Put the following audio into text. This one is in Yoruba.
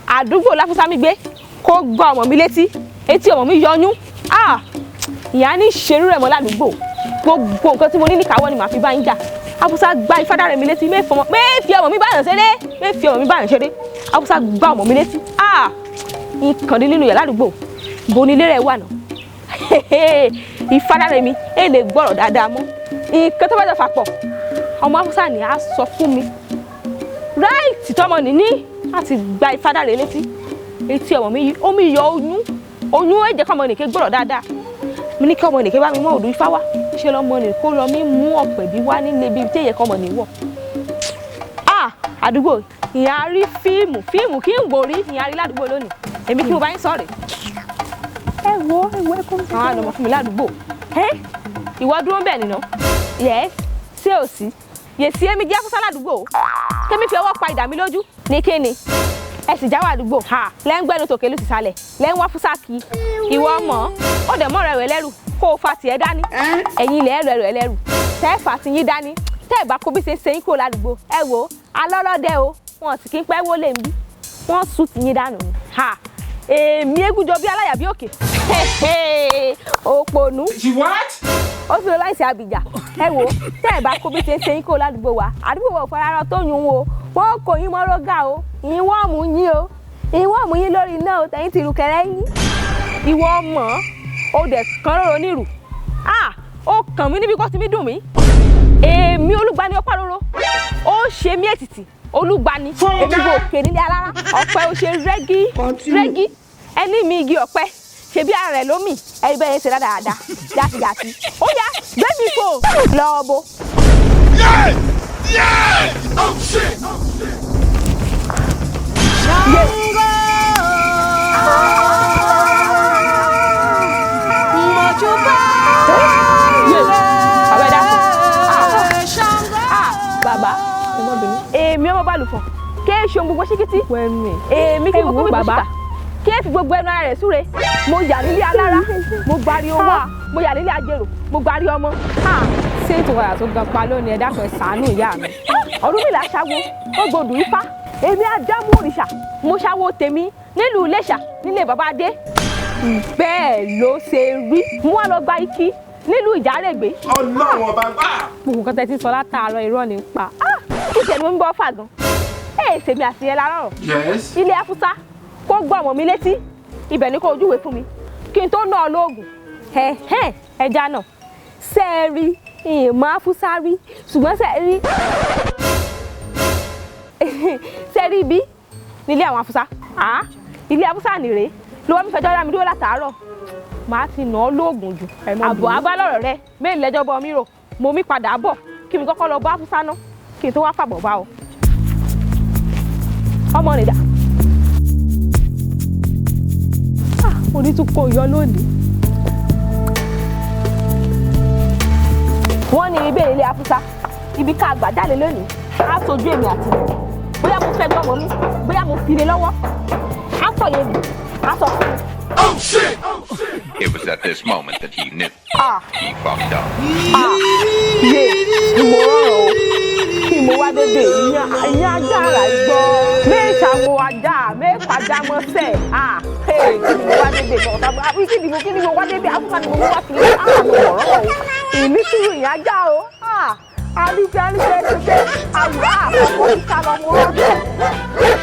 Àdúgbò láfúsá mi gbé kó gbá ọmọ mi létí, etí ọmọ mi yọyún. Ah, ìyá ní ṣerú rẹ̀ mọ́ ládùúgbò. Gbogbo nǹkan tí mo ní níkàáwọ́ ni màá fi bá yín jà. Afusa gba Ifádàrẹ mi létí, mẹ́fì ọmọ mi báyàn ṣeré, mẹ́fì ọmọ mi báyàn ṣeré. Afusa gba ọmọ mi létí. Ah, ìkànnì nínú yàrá ládùúgbò bo nílé rẹ̀ wà náà. Ifádàrẹ mi ẹ lè gbọ́rọ̀ dáadáa mọ́. Nǹkan tó bá jọ fàpọ̀, ọmọ Afusa ni a sọ fún mi. Ráìtì tọmọ nìní láti gba Ifádàrẹ létí. Etí ọmọ mi yìí, omi yọ oyún, oyún ẹ jẹ́ kọ́mọ nìké gbọ́rọ̀ dáadáa. Mi ní kí ọmọ nìké bá mi mọ òdù ifá wá. Ṣe lọmọ nì kó lọ mí mú ọ̀pẹ̀ bí wá nílé bíi téyẹ kọ́mọ nì wọ̀. Ah, àdúgbò ìyá rí fíìmù fíìmù kí n gbòrí ìyá rí ládùúgbò lónìí. Èmi kí mo bá yín sọ̀rọ̀. Ẹ wo, ẹ wo, ẹ kó ń Àwọn àlọ́mọ fún mi ládùúgbò. Ẹ́, ìwọ dúró ń bẹ̀ nìna. Yes, ṣé ò sí? Yèsí èmi jẹ́ Afúsá ládùúgbò. Kémi fi ọwọ́ pa ìdà mi lójú. Ní kíni? Ẹ sì jáwọ́ àdúgbò. Lẹ́ ń gbẹ́nu tòkè lù sísàlẹ̀. Lẹ́ ń wá Fúsá kí. Ìwọ mọ̀ ó dẹ̀ mọ́ rẹ̀ rẹ̀ lẹ́rù kó o fa tiẹ̀ dání. Ẹ̀yin ilẹ̀ ẹ̀rọ ẹ̀rọ ẹlẹ́rù. Tẹ́ ẹ fà ti yín dání. Tẹ́ ẹ bá kó bí ṣe ń ṣe yín kúrò ládùúgbò. Ẹ wo, alọ́lọ́dẹ o, wọn sì kí ń pẹ́ wọlé ń bí. Wọ́n sùn ti yín dànù ni. Ha! Èmi égúnjọ bí aláyà bí òkè. Òpònú. She what? Ó fi láìsí àbíjà. Ẹ wo, tẹ́ ẹ bá kó bí ṣe ń ṣe yín kúrò ládùúgbò wa. Àdúgbò wa ò fararọ tó yún o. Wọ́n kò yín mọ́ rógà o. Ìyín wọ́n mú yín o. Ìyín wọ́n mú yín lórí iná o. Tẹ̀yìn tìrù kẹrẹ́ yín. Ìwọ mọ̀ ó dẹ̀ kán róró nírù. Ah! Ó kàn mí níbi kó ti mí dùn mí. Èmi Olúgbani ọ̀pá róró. Ó ṣe mí ètìtì. Olúgbani. Èmi kò òkè nílé alára. Ọ̀pẹ ò ṣe rẹ́gí. Rẹ́gí. Ẹni mi igi ọ̀pẹ. Ṣebí ara rẹ̀ ló mì. Ẹni bẹ́ẹ̀ ṣe dáadáa. Jàtìjàtì. Ó yá, gbé mi fò. Lọ bo. Yeah! Yeah! Oh shit! Ṣàngó mọ̀júbà Bàbá, ẹ dákun. Ṣàngó. Ah, bàbá, èmi ọmọ Bálùfọ̀n kí ṣe ohun gbogbo ṣíkítí. Èmi kí gbogbo mi bàbá kí ẹ fi gbogbo ẹnu ara rẹ̀ súre. Mo yà nílé alára, mo gbárí owó, mo yà nílé ajérò, mo gbárí ọmọ. Ṣé ètò wàrà tó gan pa lónìí? Ẹ dákun, ẹ ṣàánú ìyá mi. Ọ̀rúnmìlà ṣáwó, ó gbòdù ifá. Èmi Ádámù òrìṣà, mo ṣáwó tèmi nílùú Iléṣà nílé bàbá Adé. Bẹ́ẹ̀ ló ṣe rí. Mo wá lọ gba ikí nílùú Ìjárègbé. Ọlọ́run ọba gbà. Gbogbo nǹkan tẹ́ ti sọ látàárọ̀, irọ́ ni ń pa. Kí ṣe ni mo ń bọ́ fà gan? Ẹ̀ ṣèmi àti ẹ lára ọ̀rọ̀. Yes. Ilé Afúsá kó gbọ́ ọmọ mi létí, ibẹ̀ ni kó ojúwe fún mi kí n tó ná ọ lóògùn. Ẹ̀hẹ́n, ẹja náà ṣe é rí ìmọ̀ Afúsá rí, ṣùgbọ́n ṣe é rí, ṣe é rí ibi nílé àwọn Afúsá. Ah, ilé Afúsá nìrè ló wọ́n mi fẹjọ́ rá mi dúró látàárọ̀. Màá ti nà ọ́ lóògùn jù. Àbọ̀ abálọ̀rọ̀ rẹ mélòó lẹ́jọ́ bọ́ mi rò. Mo mi padà bọ̀ kí mi kọ́kọ́ lọ bá Afúsá ná kí n tó wá fàbọ̀ bá ọ. Ọmọ nìdá. Ah, orí tún kò yọ lónìí. Wọ́n ní ìbéèrè ilé Afúsá, ibi ká àgbà jáde lónìí á sojú èmi àti rẹ̀. Bóyá mo fẹ́ gbọ́mọ mi, bóyá mo fi lé lọ́wọ́, á sọ yẹn mi, á sọ fún mi. Oh shit! Oh shit! It was at this moment that he knew. Ah. He fucked up. Ah, yé, mo rọrùn o. Kí mo wá dédé ìyẹn ajá rà gbọ́ mẹ́ta wo ajá mẹ́fà ajá mọ́sẹ̀. Ah, hey, kí ni mo wá dédé bọ̀ ọ̀tá àbí kí ni mo wá dédé? Afúsá ni mo wá sí. Ah, mo rọrùn o, ìní sùúrù ìyẹn ajá o. Ah, àríkẹ́ àríkẹ́ ṣe àwùrá àkókò ìsàlọ̀ mo rọrùn.